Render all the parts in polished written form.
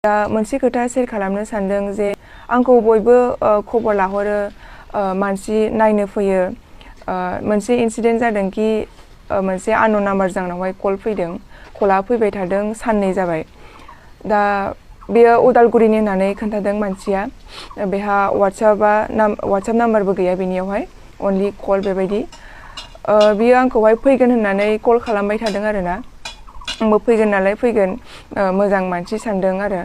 दा मोनसे खोथा शेयार खालामनो सानदों जे आंखौ बयबो खबर लाहरो मानसि नायनो फैयो मोनसे इनसिडेन्ट जादों कि मोनसे आननोन नाम्बार जोंनावहाय कल फैदों कला फैबाय थादों साननै जाबाय दा बेयो उदालगुरिनि होननानै खोन्थादों मानसिया बेहा वाट्सएप नाम्बारबो गैया बेनियावहाय अनलि कल बेबायदि बियो आंखौहाय फैगोन होननानै कल खालामबाय थादों आरोना आंबो फैगोन नालाय फैगोन मोजां मानसि सानदों आरो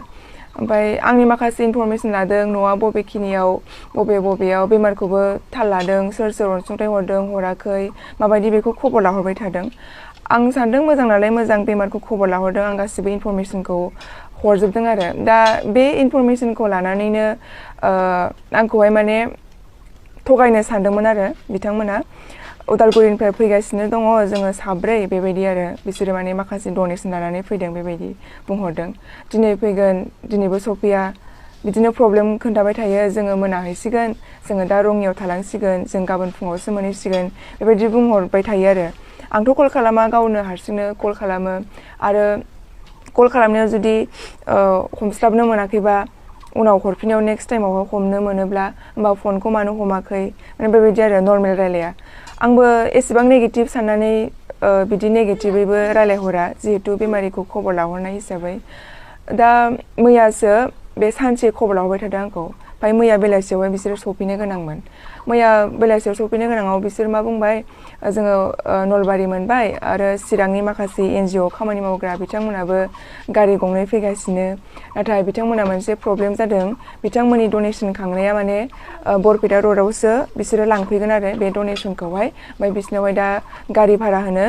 ओमफ्राय आंनि माखासे इनफरमेसन लादों न'आ बबेखिनियाव बबेयाव बेमारखौबो थाल लादों सोर अनसुंथाइ हरदों हराखै माबायदि बेखौ खबर लाहरबाय थादों आं सानदों मोजां नालाय मोजां बेमारखौ खबर लाहरदों आं गासिबो इनफरमेसनखौ हरजोबदों आरो दा बे इनफरमेसनखौ लानानैनो आंखौहाय माने थगायनो सानदोंमोन आरो बिथांमोना उदालगुरिनिफ्राय फैगासिनो दङ जोङो साब्रै बेबायदि आरो बिसोरो माने माखासे डनेसन लानानै फैदों बेबायदि बुंहरदों दिनै फैगोन दिनैबो सफैया बिदिनो प्रब्लेम खोन्थाबाय थायो जोङो मोनाहैसिगोन जोङो दा रङियाव थालांसिगोन जों गाबोन फुङावसो मोनहैसिगोन बेबायदि बुंहरबाय थायो आरो आंथ' कल खालामा गावनो हारसिंनो कल खालामो आरो कल खालामनायाव जुदि हमस्लाबनो मोनाखैबा उनाव हरफिनायाव नेक्स्ट टाइमाव हमनो मोनोब्ला होमबा फनखौ मानो हमाखै माने बेबायदि आरो नर्मेल रायलाया आंबो एसेबां नेगेटिभ साननानै बिदि नेगेटिभैबो रायलायहरा जिहेतु बेमारिखौ खबर लाहरनाय हिसाबै दा मैयासो बे सानसे खबर लाहरबाय थादों आंखौ ओमफ्राय मैया बेलासियावहाय बिसोरो सफैनो गोनांमोन मैया बेलासियाव सफैनो गोनाङाव बिसोर मा बुंबाय जोङो नलबारि मोनबाय आरो चिरांनि माखासे एनजिअ खामानि मावग्रा बिथांमोनाबो गारि गंनै फैगासिनो नाथाय बिथांमोना मोनसे प्रब्लेम जादों बिथांमोननि डनेसन खांनाया माने बरपेटा रडआवसो बिसोरो लांफैगोन आरो बे डनेसनखौहाय ओमफ्राय बिसोरनावहाय दा गारि भारा होनो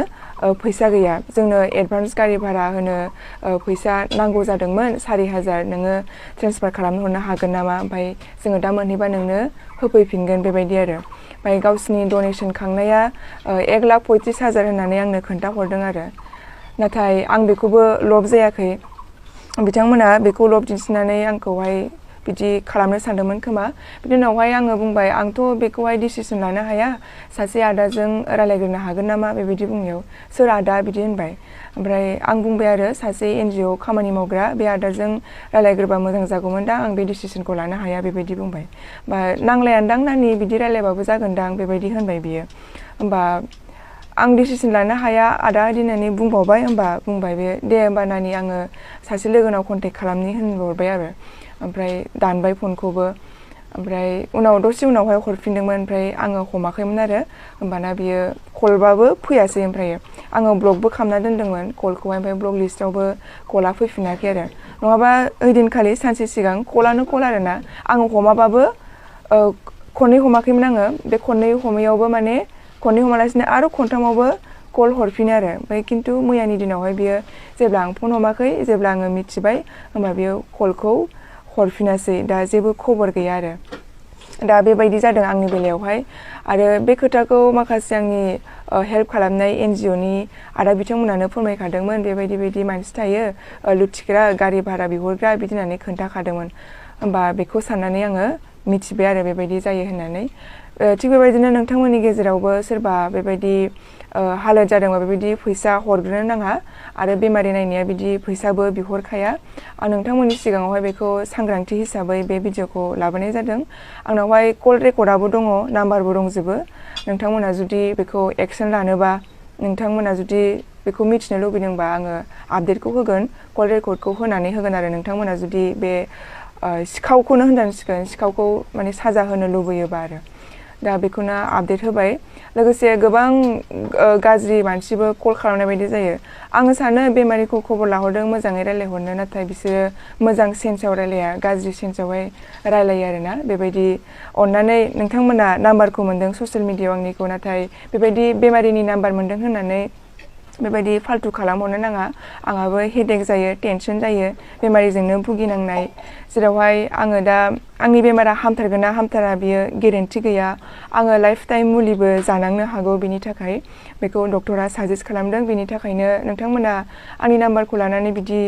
फैसा गैया जोंनो एडभान्स गारि भारा होनो फैसा नांगौ जादोंमोन 4,000 नोङो ट्रेन्सफार खालामनो हरनो हागोन नामा ओमफ्राय जोङो दा मोनहैबा नोंनो होफैफिनगोन बेबायदि आरो ओमफ्राय गावसिनि डनेसन खांनाया 1,35,000 होननानै आंनो खोन्थाहरदों आरो नाथाय आं बेखौबो लब जायाखै बिथांमोना बेखौ लब दिन्थिनानै आंखौहाय बिदि खालामनो सानदोंमोन खोमा बिनि उनावहाय आङो बुंबाय आंथ' बेखौहाय डिसिसन लानो हाया सासे आदाजों रायलायग्रोनो हागोन नामा बेबायदि बुंनायाव सोर आदा बिदि होनबाय ओमफ्राय आं बुंबाय आरो सासे एनजिअ खामानि मावग्रा बे आदाजों रायलायग्रोबा मोजां जागौमोन दा आं बे डिसिसनखौ लानो हाया बेबायदि बुंबाय बा नांलायानदां नानि बिदि रायलायबाबो जागोनदां बेबायदि होनबाय बियो होमबा आं डिसिसन लानो हाया आदा होननानै बुंबावबाय होमबा बुंबाय बे दे होमबा नानि आङो सासे लोगोनाव कन्टेक्ट खालामनि होनहरबाय आरो ओमफ्राय दानबाय फनखौबो ओमफ्राय उनाव दसे उनावहाय हरफिनदोंमोन ओमफ्राय आङो हमाखैमोन आरो होमबाना बियो कलबाबो फैयासै ओमफ्राय आङो ब्लकबो खालामना दोनदोंमोन कलखौहाय ओमफ्राय ब्लक लिस्टावबो कला फैफिनाखै आरो नङाबा ओइदिनखालि सानसे सिगां कलानो कल आरोना आङो हमाबाबो खननै हमाखैमोन आङो बे खननै हमैयावबो माने खननै हमालासिनो आरो खनथामावबो कल हरफिनो आरो ओमफ्राय खिन्थु मैयानि दिनावहाय बियो जेब्ला आं फन हमाखै जेब्ला आङो मिथिबाय होमबा बियो कलखौ हरफिनासै दा जेबो खबर गैया आरो दा बेबायदि जादों आंनि बेलायावहाय आरो बे खोथाखौ माखासे आंनि हेल्प खालामनाय एनजिअनि आदा बिथांमोनानो फोरमायखादोंमोन बेबायदि मानसि थायो लुथिग्रा गारि भारा बिहरग्रा बिदि होननानै खोन्थाखादोंमोन होमबा बेखौ साननानै आङो मिथिबाय आरो बेबायदि जायो होननानै थिग बेबायदिनो नोंथांमोननि गेजेरावबो सोरबा बेबायदि हालोद जादोंबा बेबायदि फैसा हरग्रोनो नाङा आरो बेमारि नायनाया बिदि फैसाबो बिहरखाया आं नोंथांमोननि सिगाङावहाय बेखौ सांग्रांथि हिसाबै बे भिडिअखौ लाबोनाय जादों आंनावहाय कल रेकर्डआबो दङ नाम्बारबो दंजोबो नोंथांमोना जुदि बेखौ एक्सन लानोबा नोंथांमोना जुदि बेखौ मिथिनो लुबैदोंबा आङो आपडेटखौ होगोन कल रेकर्डखौ होनानै होगोन आरो नोंथांमोना जुदि बे सिखावखौनो होननांसिगोन सिखावखौ माने साजा होनो लुबैयोबा आरो दा बेखौनो आपडेट होबाय लोगोसे गोबां गाज्रि मानसिबो कल खालामनाय बायदि जायो आङो सानो बेमारिखौ खबर लाहरदों मोजाङै रायलायहरनो नाथाय बिसोरो मोजां सेन्सआव रायलाया गाज्रि सेन्सआवहाय रायलायो आरोना बेबायदि अननानै नोंथांमोना नाम्बारखौ मोनदों ससियेल मिडियायाव आंनिखौ नाथाय बेबायदि बेमारिनि नाम्बार मोनदों होननानै बेबायदि फाल्तु खालामहरनो नाङा आंहाबो हेडेक जायो टेनसन जायो बेमारिजोंनो भुगिनांनाय जेरावहाय आङो दा आंनि बेमारा हामथारगोन ना हामथारा बियो गेरेन्टि गैया आङो लाइफ टाइम मुलिबो जानांनो हागौ बिनि थाखाय बेखौ डक्टरा साजेस्ट खालामदों बिनि थाखायनो नोंथांमोना आंनि नाम्बारखौ लानानै बिदि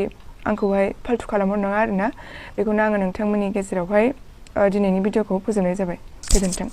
आंखौहाय फाल्तु खालामहरनाङा आरोना बेखौनो आङो नोंथांमोननि गेजेरावहाय दिनैनि भिडिअखौ फोजोबनाय जाबाय गोजोन्थों